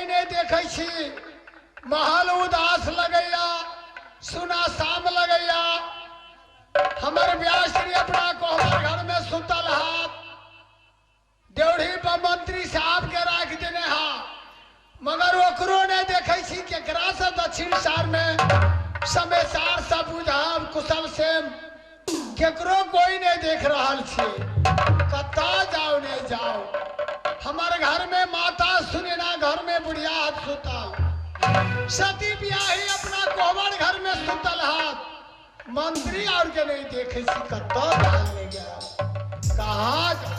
कोई नहीं देखै छी। महल उदास लगैया, सुना शाम लगैया। हमर ब्याह अपना कोहबर घर में सुतल हाथ देवढ़ी पर मंत्री साहब के राख देने हा, मगर ओकरो नहीं देखै छी। केकरा से दक्षिण सार में समाचार सब बुझाब कुशल से केकरो कोई नहीं देख रहा छी। कत्ता जाओ नहीं जाओ। हमारे घर में माता सुनेना घर में बुढ़िया हाथ सुता, सती ब्याही अपना कोहबर घर में सुतल हाथ मंत्री और के नहीं देखे छी। कत्ता डालने गया कहाँ जा।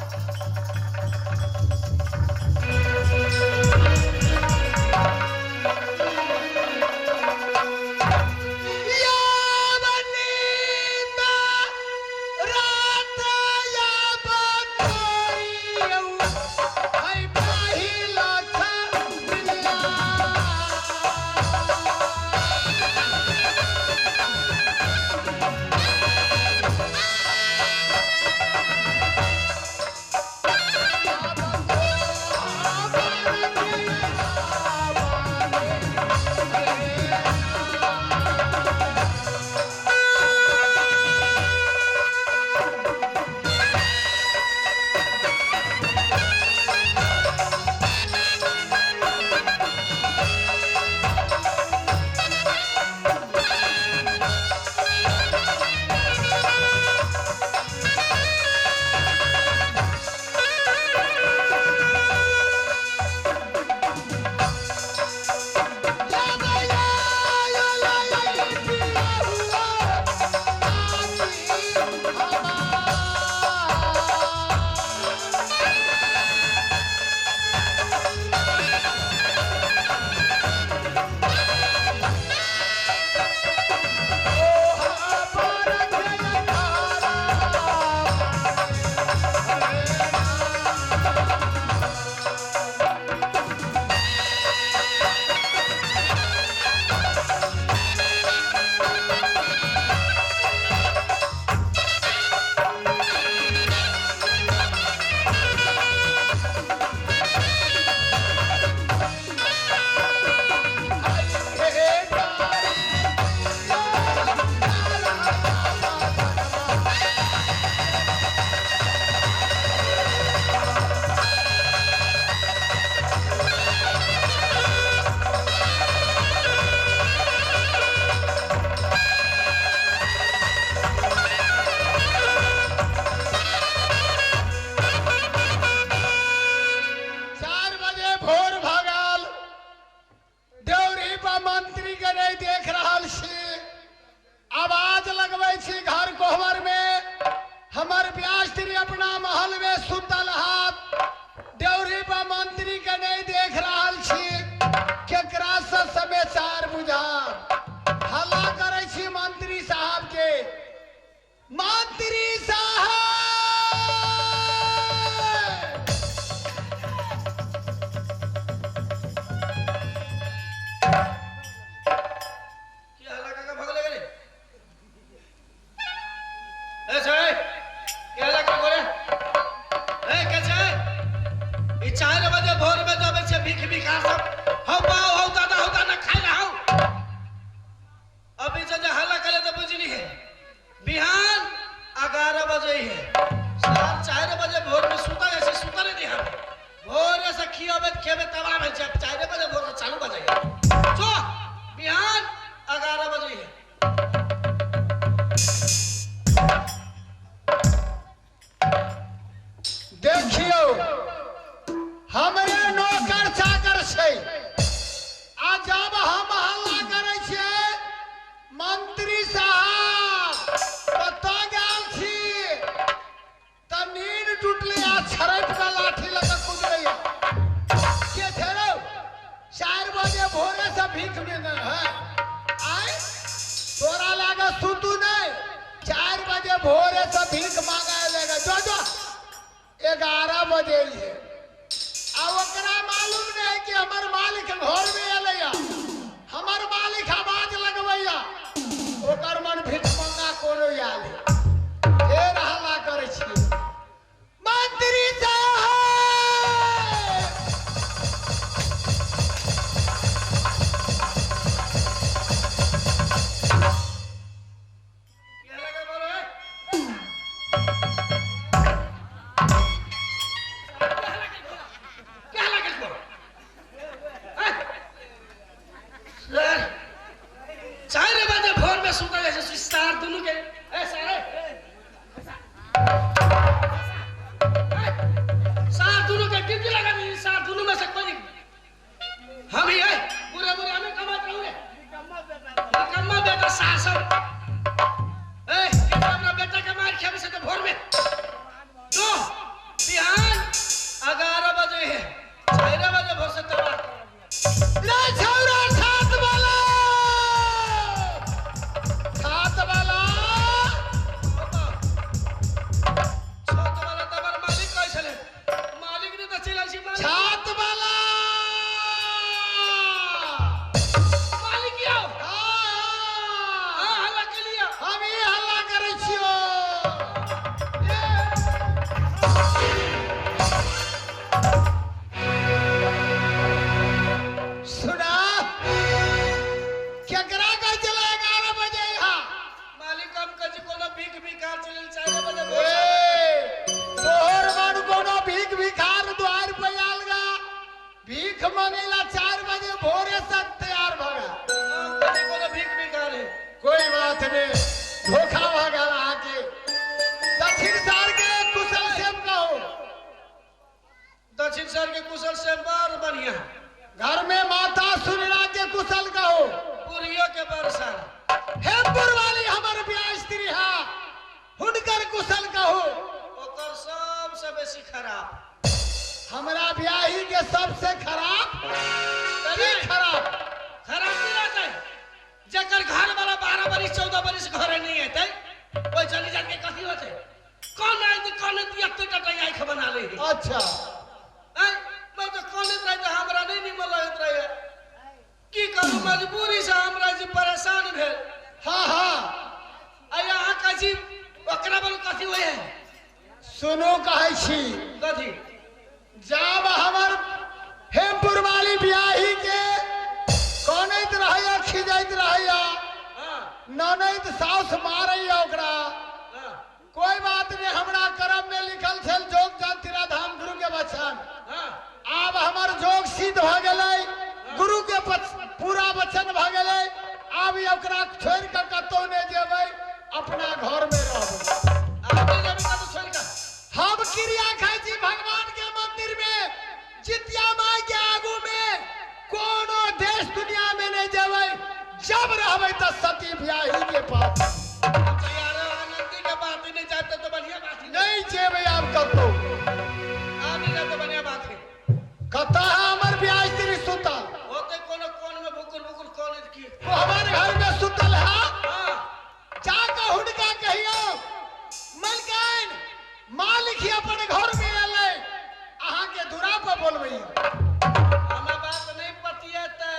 मंत्री साहब। सबसे खराब की खराब खराब नहीं रहते जकर घर वाला 12 बरिस 14 बरिस घरे नहीं एतै ओइ चली जान के कथी होतै कौन आइ कौन एते टटा आँख बना ले। अच्छा आइ मैं तो कौन रहे त हमरा नहीं निमन लगैत रहे की करू मजबूरी से हमरा जी परेशान भेल। हां हां आ यहाँ का जी ओकरा बल कथी होय है सुनो कहै छी कथी जब हमर हेमपुर वाली ब्याही के कनैत रहैया खिजैत रहैया ननैत साउस मारैया ओकरा कोई बात नहीं हमरा करम में लिखल छल जोग जन तिराधाम गुरु के वचन। आब हमर जोग सिद्ध भ गेलै गुरु के पूरा वचन भ गेलै आब ओकरा छोड़ के कतौ नहीं जेबै अपना घर में रहबै। हम क्रिया खाइ छी भगवान के मंदिर में जितिया माई के आगू में कोनो देश दुनिया में नहीं जेबै जब रहबै त सती ब्याही के पास। आनंदी के बात नहीं जाते तो बढ़िया बात है नहीं जेबै आब कतौ आब नहीं जाते बढ़िया बात है। कतऽ है हमर ब्याह स्त्री सुतल होते कोनो कोन में भुकुर भुकुर कोन की वो हमारे घर में सुतल है जाके हुनका कहियो मलकाइन मालिक ही अपन घर में एलै अहाँ के दुरा पर बोलबै। हमरा बात नहीं पतिएतै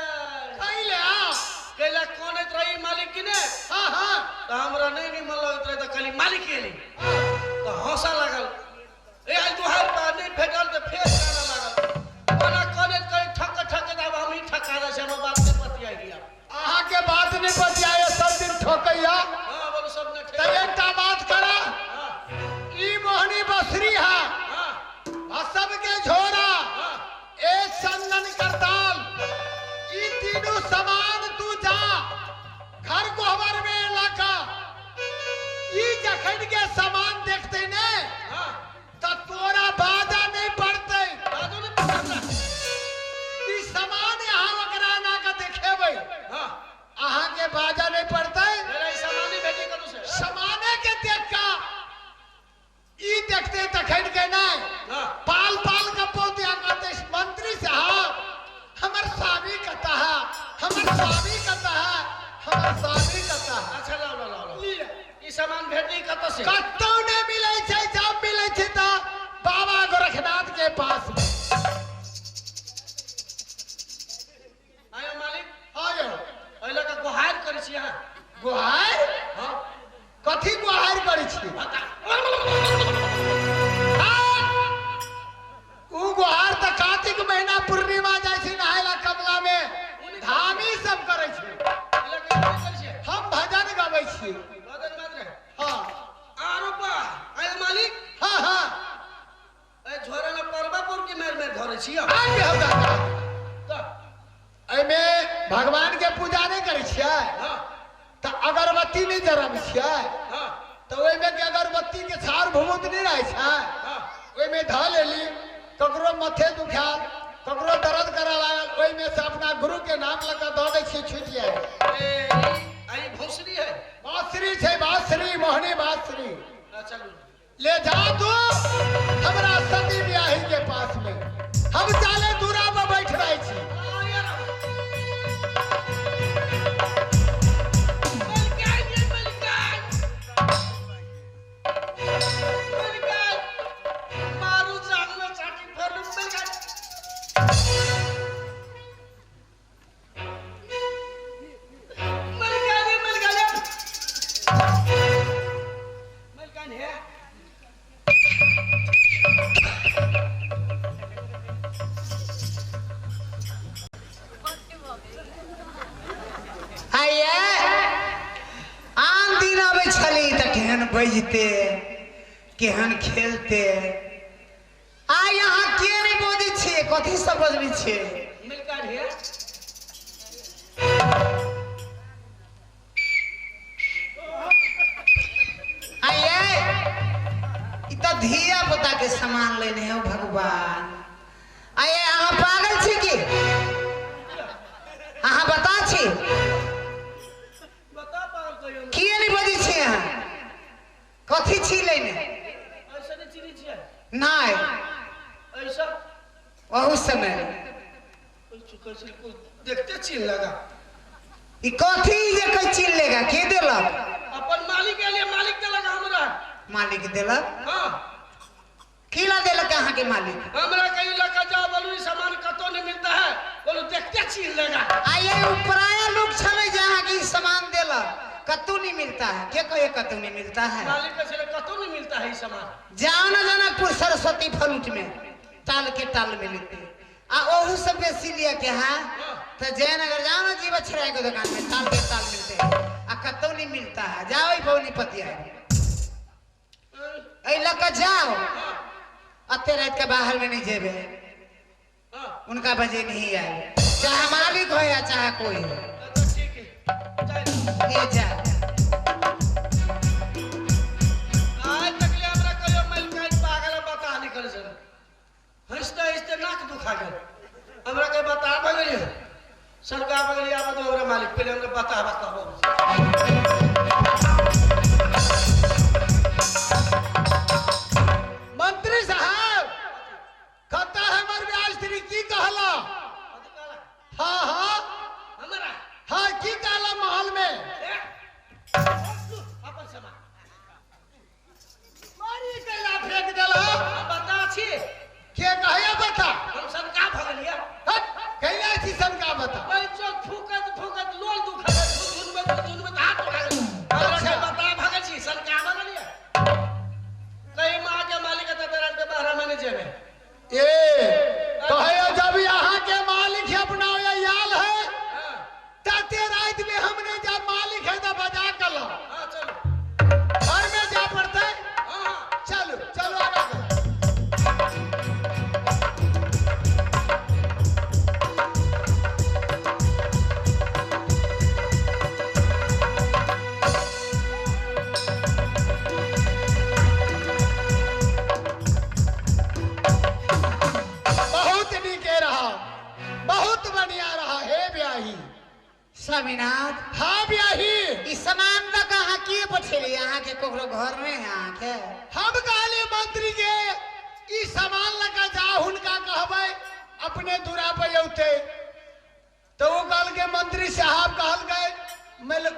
कैले आ कैला कोनैत रही मालिक की ने। हां हां त हमरा नहीं निमन लगैत रहे त कहली मालिक एलै त हंसा लागल ए आज दुहार पर नहीं भेटल त फेर काने लागल कोना कोनैत करी ठक ठक आब हम ही ठका दै छी हमर बात नहीं पतियाइ हिया अहाँ के बात नहीं पतियाइ सब दिन ठोकैया। हां बोलो सब ने त एकटा बात करा ई मोहनी बसरी है आ सबके झोरा एक चंदन करताल ई तीनों समान तू जा घर कोहबर में लका ई जखन के सामान देखते ने त तोरा बाधा नहीं पड़ते बाधो नहीं पड़ता ई सामान यहाँ ओकरा ना के देखेबै अहाँ के बाधा नहीं पड़ते मेरा ई सामान ही भेटी करू से सामाने के देख का ई देखते तखन के नहीं पाल पाल के पौधा कहते मंत्री साहब हमर स्वामी कहता है हमर स्वामी कहता है हमर स्वामी कहता है। अच्छा लाओ लाओ लाओ ई सामान भेटी कतौ से कतौ नहीं मिलै छै जब मिलै छै त बाबा गोरखनाथ के पास में। आयो मालिक आयो एला के गुहार करै छी अहाँ गुहार। हां कथी गुहार करै छी उ गुहार त कार्तिक महीना पूर्णिमा जाइ छै नहाय ला कमला में धामी सब करै छै हम भजन गबै छी। भजन मात्र हां आरो बा आयो मालिक। हां हां ए झोरा न परबापुर के मेर मेर धरै छी आइ हो दादा त एमे भगवान के पूजा नहीं करै छियै हां त अगरबत्ती नहीं जराबै छियै हां त ओइमे के अगरबत्ती के छार भूत नहीं रहै छै हां ओइमे धऽ लेली ककरो माथे दुखायल ककरो दर्द करऽ लागल ओइमे से अपना गुरु के नाम लऽ कऽ दऽ दै छियै छुटि जाइ। ए आई भोसरी है बांसुरी छै बांसुरी मोहनी बांसुरी। अच्छा ले जा तू हमरा सती ब्याही के पास में हम चाले दूरा पर बैठ रहे छी। बजते केहन खेलते आ यहाँ के नहीं बजै छियै कथी सब बजबै छियै आइए ई त धिया पुता के सामान लेने हो भगवान। आइए अहाँ पागल छी की अहाँ बता छी किए नहीं बजै छियै अहाँ कथी छी लेने ऐसा नहीं चिन्है छियै नहीं ऐसा बहुत समय कैसे को देखते चिन्ह लगा। ई कथी जे कह चिन्ह लेगा के देलक? अपन मालिक के लिए मालिक देलक हमरा। मालिक देलक? हां। की ला देलक अहाँ के मालिक? हमरा कहीं लगा जाओ बोलू ई सामान कतो नहीं मिलता है, बोलू देखते चिन्ह लगा। आ ये पराया लोग छले जे अहाँ के ई सामान देलक, कतौ नहीं मिलता है। के कहे कतौ नहीं मिलता है? मालिक के कतौ नहीं मिलता है ई सामान। जाओ ना जनकपुर सरस्वती फलूट में टाल के टाल मिलते आ ओहू सब बेसी लिया के। हाँ तो जयनगर जाओ ना जीवा छराय के दुकान में टाल के टाल मिलते हैं आ कतौ नहीं मिलता है। जाओ ई पौनी पतिया ऐ लका जाओ, अते रात के बाहर में नहीं जेबे, उनका बजे नहीं आए, चाहे मालिक हो या चाहे कोई हो। ठीक है ये जा आज तक ले हमरा कहियो मालिक पागल बता निकल सर हंसते हंसते नाक दुखा गेल। हमरा के बता बगली सरकार बगली आब तो हमरा मालिक पहले हमरा बता कहबो। मंत्री साहब कहता है हमर व्यास की कहला? हाँ हाँ हमरा हाँ की कहला महल में? अपन सामान मारी कैला फेंक देला। हम बता छी के कहया बता? हम सनका भगलिया। हट कैला छी सनका बता? बच्चो फूकत फूकत लोल दुखा धुन में धुन में हाथ उठा गेल। हमरा के बता भगल छी सनका भगलिया। कहीं मां के मालिक त तोरा के बाहर में नहीं जेबे। ए कहया जब यहाँ के मालिक अपना याल है ताते रात में हमने जब मालिक है तो बजा कर लो। हां चलो घर में जा पड़ता है। हां चलो चलो आगे। बहुत नीके रहा, बहुत बढ़िया रहा हे ब्याही स्वामीनाथ। हाँ ब्याही ई सामान तक अहाँ के पठेली? अहाँ के ककरो घर में है अहाँ के? हम कहले मंत्री के ई सामान लगा जा हुनका कहबै अपने दूरा पे औते। तो वो कहल के मंत्री साहब कहल गए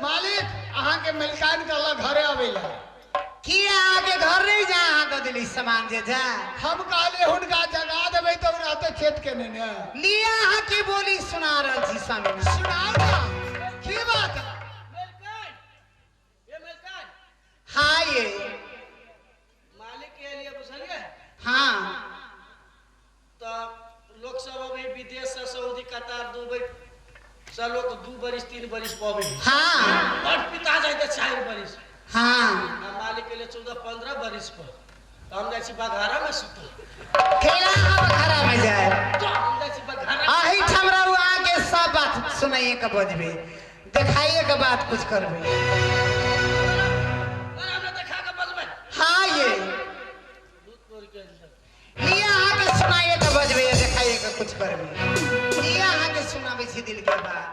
मालिक अहाँ के मलिकान कहला घरे अबै ला। की अहाँ के घर नहीं जा अहाँ दऽ देली सामान जे जा? हम कहले हुनका जगा देबै तो रहते खेत के ने ने। लिया अहाँ के बोली सुना रहल छी स्वामीनाथ। सुनाओ ना की बात? मलकान ये मलकान। हाँ ये मालिक के लिए बुझलिए? हाँ तो लोग सब अभी विदेश से सऊदी कतार दुबई से लोग 2 बरिस 3 बरिस पबे। हाँ बड़ पिता जाए 4 बरिस। हाँ मालिक के लिए 14-15 बरिस पर तो हम जाइ छी बघारा में सुतल। खेला अहाँ बघारा में जाए तो हम जाइ छी बघारा। अही ठाम रहू अहाँ के सब बात सुनाइए के बजबे देखाइए के बात कुछ करबे। अरे हमरा देखा के बजबे। हाँ ये दूध तोड़ के लिया अहाँ के सुनाइए के बजबे देखाइए के कुछ करबे। लिया अहाँ के सुनाबै छी दिल के बात।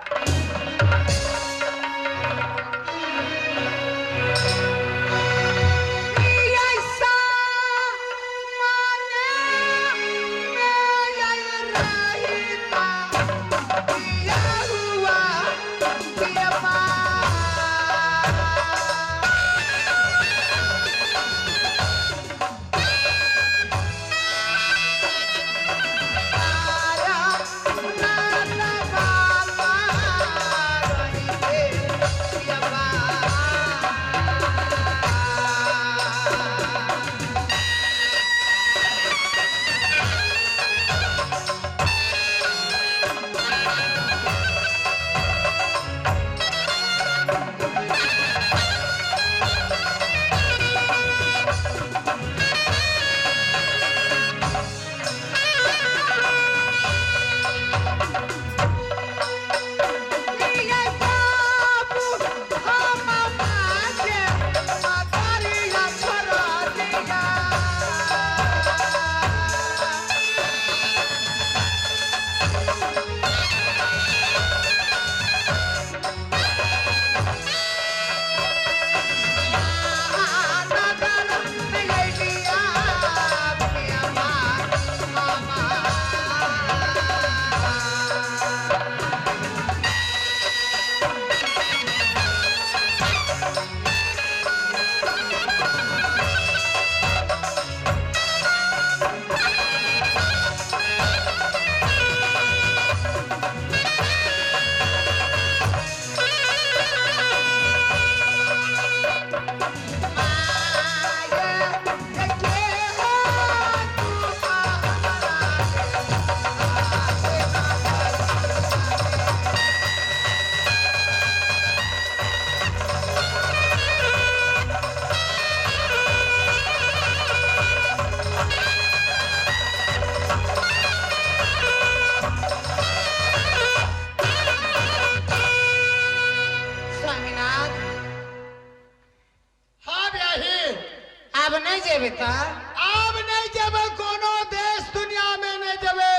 आब नहीं जेबे त? आब नहीं जेबे, कोनो देश दुनिया में नहीं जेबे।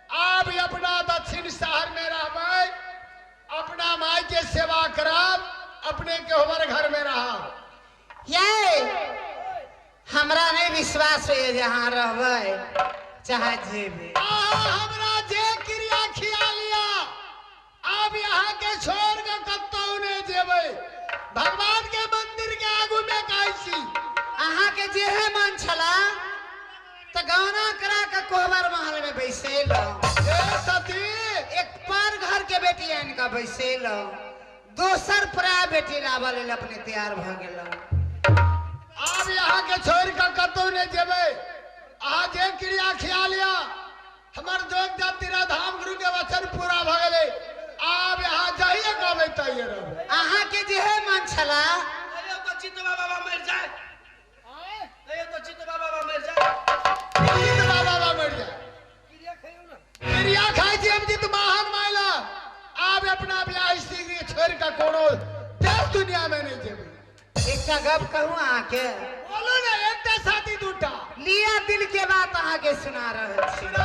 आब अपना दक्षिण शहर में रहबै, अपना माय के सेवा करब, अपने के हमर घर में रहब। ये हमरा नहीं विश्वास होइए जे अहाँ रहबै चाहे जेबे। अहाँ हमरा जे क्रिया खिया लिया, आब यहाँ के छोड़ के कतौ नहीं जेबै। भगवान के मंदिर के आगू में कहै छी। अहाँ के जेहे मन छला त गौना करा के कोहबर महल में बैसेलहुँ। ए सती, एक पर घर के बेटी आनि के बैसेलहुँ, दोसर प्राय बेटी लाबऽ लेल अपने तैयार भऽ गेलहुँ। आब यहाँ के छोड़ के कतौ नहीं जेबै। अहाँ जे क्रिया खिया लिया, हमर जोग जाति धाम गुरु के वचन पूरा भऽ गेलै। आब यहाँ जाइए कहबै तैये रहबै। अहाँ के जेहे मन छला। कहियो तो चितवा बाबा मर जाए, कहियो तो चितवा बाबा मर जाए। जीत बाबा मर जाए, क्रिया खइयो ना। क्रिया खाइ छी हम जीत महान माइला। आब अपना ब्याह स्त्री छोड़ के कोनो देश दुनिया में नहीं जेबै। एकटा गप कहूँ अहाँ के? बोलू ने, एकटा साथी दूटा। लिया दिल के बात अहाँ के सुना रहल छी। सुना।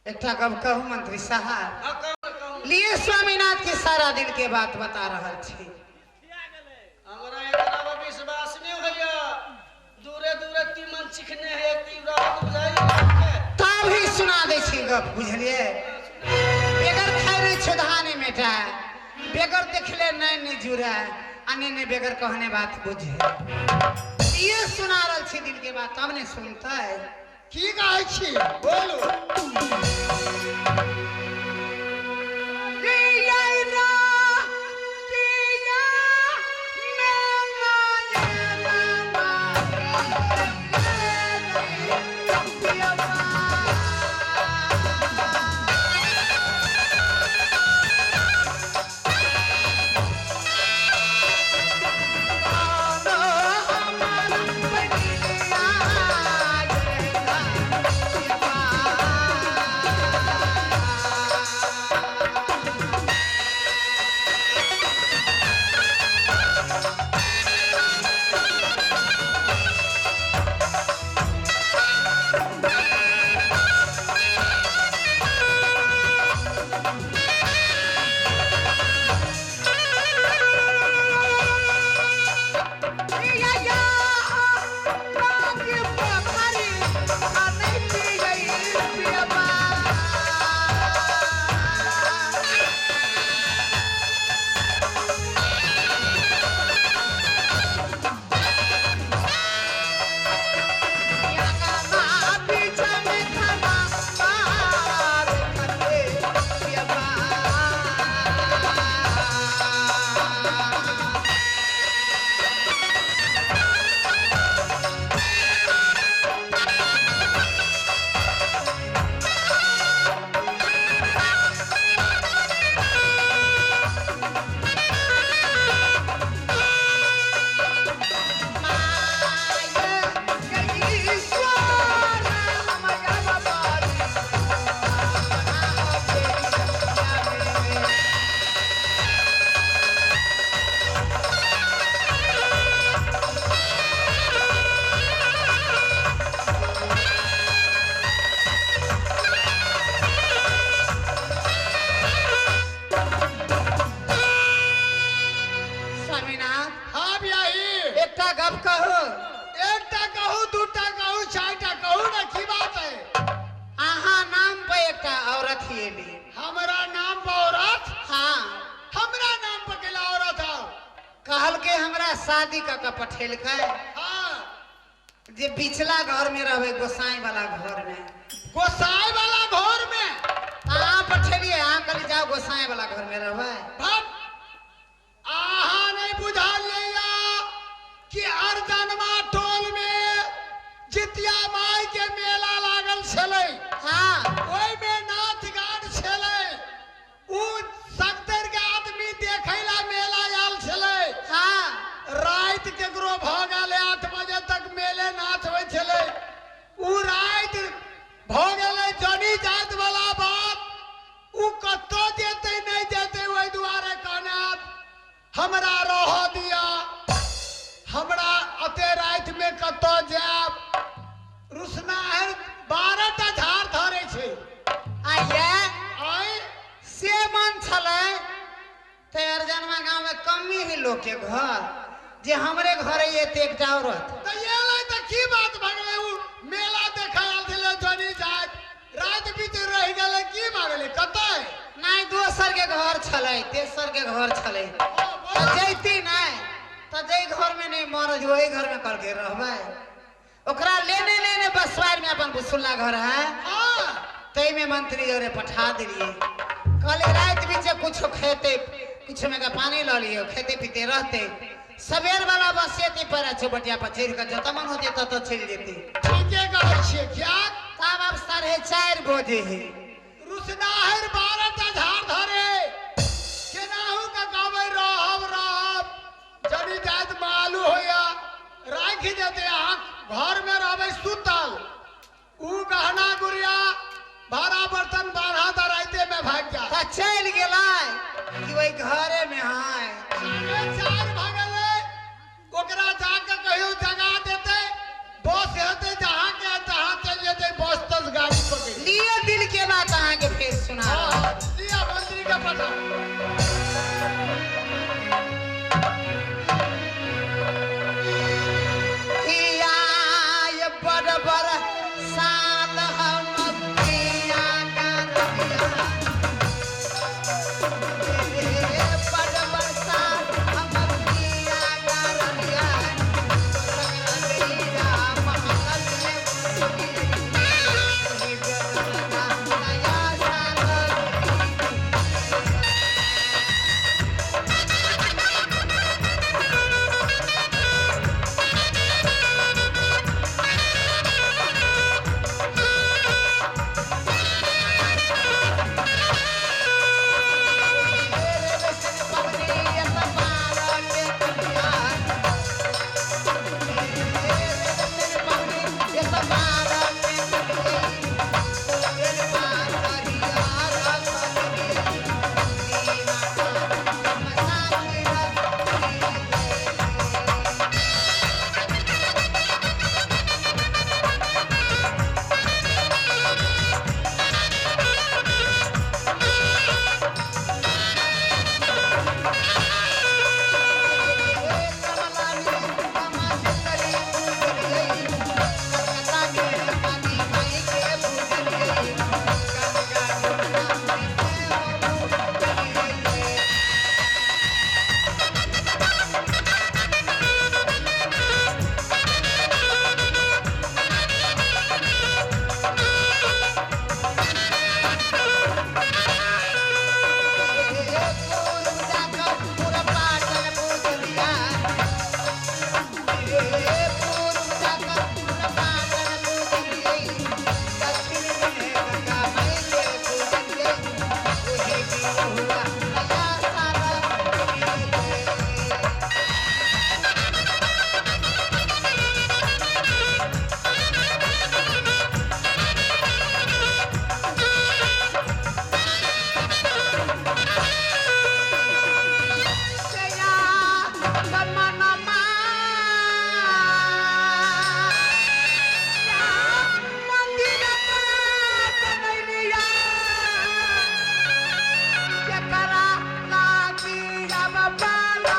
एकटा गप कहू मंत्री साहब? लिए स्वामीनाथ के सारा दिल के बात बता रहल छी। हमरा एकरा पर विश्वास नहीं होइया। दूरे दूरे तीमन चिखने है, तीव्र बुझाई तब ही सुना दै छी गप, बुझलिए? बेगर खाए छुधा नहीं मेटा, बेगर देखले नहीं नहीं जुड़ा, आ नहीं बेगर कहने बात बुझे। ये सुना रहल छी दिल के बात, तब नहीं सुनतै। की कहै छी बोलू। Yeah. स्वामीनाथ। हाँ बियाही। एकटा गप कहू। एकटा कहू, दूटा कहू, चारिटा कहू ना, की बात है? अहाँ नाम पे एकटा औरत ही एली। हमरा नाम पर औरत? हाँ। हमरा नाम पर केला औरत आओ? कहल के हमरा शादी क के पठेलकै। हाँ। जे बिचला घर में रहबै, गोसाई वाला घर में। गोसाई वाला घर में? अहाँ पठेलियै, अहाँ कहली जाओ गोसाई वाला घर में रहबै। बाप, आहा नहीं बुझलियै कि अर्जनमा टोल में जितिया माई के मेला लागल छलै। हाँ। ओहि में नाच गान छलै। उ 70 के आदमी देखै ला मेला आयल छलै। हाँ। राति केकरो भऽ गेलै 8 बजे तक मेले नाच होइ छलै। उ राति भऽ गेलै जनी जात वाला बात, उ कतौ जेतै नहि जेतै, ओहि दुआरे कहने हमरा रह दिया, हमरा अते राति में कतौ जायब। रुसनाहर 12 टा झाड़ धरै छै। आइये आइ से मन छलै ते अर्जनमा गाँव में कमी ही लोग के घर, जे हमरे घर एते एकटा औरत। तऽ एलै तऽ की बात भऽ गेलै? उ मेला देखै आयल छलै जनी जात, राति बीत रहि गेलै, की भऽ गेलै? कतऽ? नहि, दोसर के घर छलै, तेसर के घर छलै। तऽ जैती नहि तऽ जै घर में नहीं मरज वही घर में करके रहबै। ओकरा लेने लेने बसवार में अपन बुसुल्ला घर है, तै में मंत्री जोरे पठा दिलियै। कहले राति बीचे कुछो खेते, कुछ में का पानी लऽ लियौ, खेते पीते रहते। सबेर वाला बस एते पर चौबटिया पर चढ़ि कऽ जतऽ मन होते ततऽ चलि जेतै। ठीके कहै छियै। क्या? तब आब 4:30 बजे है। रुसनाहर 12 टा झाड़ धरे, केनाहू के कहबै रहब रहब, जनी जात मालू होया राखि देतै। अहाँ घर में रहबै सुतल, उ गहना गुड़िया भाड़ा बर्तन बान्हा तऽ राइते में भागि जायत। तऽ चलि गेलै कि ओहि घरे में है। 4:30 भऽ गेलै, ओकरा जाके कहियो जगा देतै, बस हेतै जहाँ के तहाँ चलि जेतै, बस तस गाड़ी पकड़ि। लिअ दिल के बात अहाँके फेर सुना। हाँ, लिअ मंत्री के मनमा मंदिर बनैलिया केकरा लागी अब बनायबा।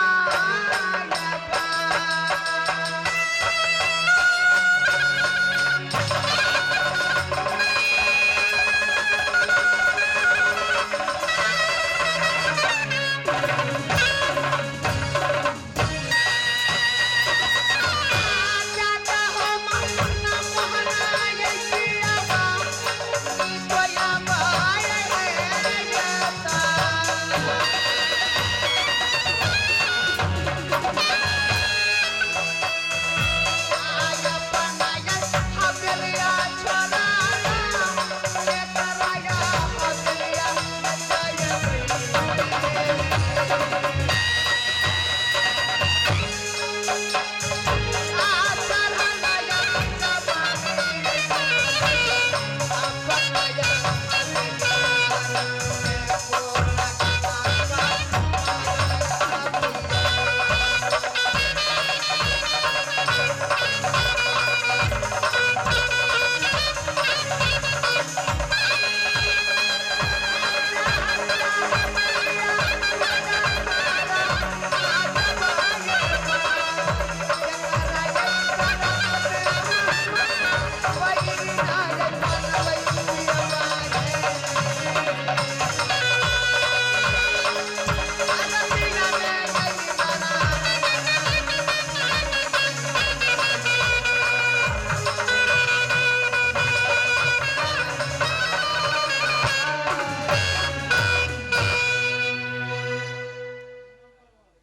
जाता हो मना मोहना ये सियाबा नी कोया बाय जाता। आया बनाया हवेलिया छोराना ये कराया हवेलिया जाय।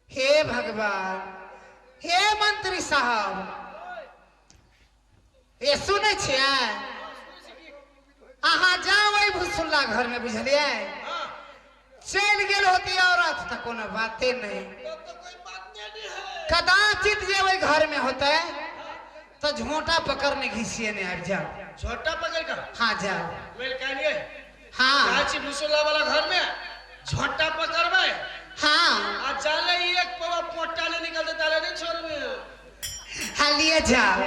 हे भगवान, हे मंत्री साहब, ये सुनै छियै? अहाँ जाओ ओहि भुसुल्ला घर में, बुझलियै? चलि गेल होती औरत तऽ कोनो बाते नहीं। तब तो कोई बात नहीं है। कदाचित जे ओहि घर में होते तो झोंटा पकड़ने घिसिए ने आबि जाओ। झोटा पकड़ कर? हाँ जाओ। मेल कहलिए हाँ चाची भुसुल्ला वाला घर में झोटा पकड़बै हाँ आ जाले ही एक पवा पोटा ले निकलते ताले नहीं छोड़बे। हाँ लिए जाओ।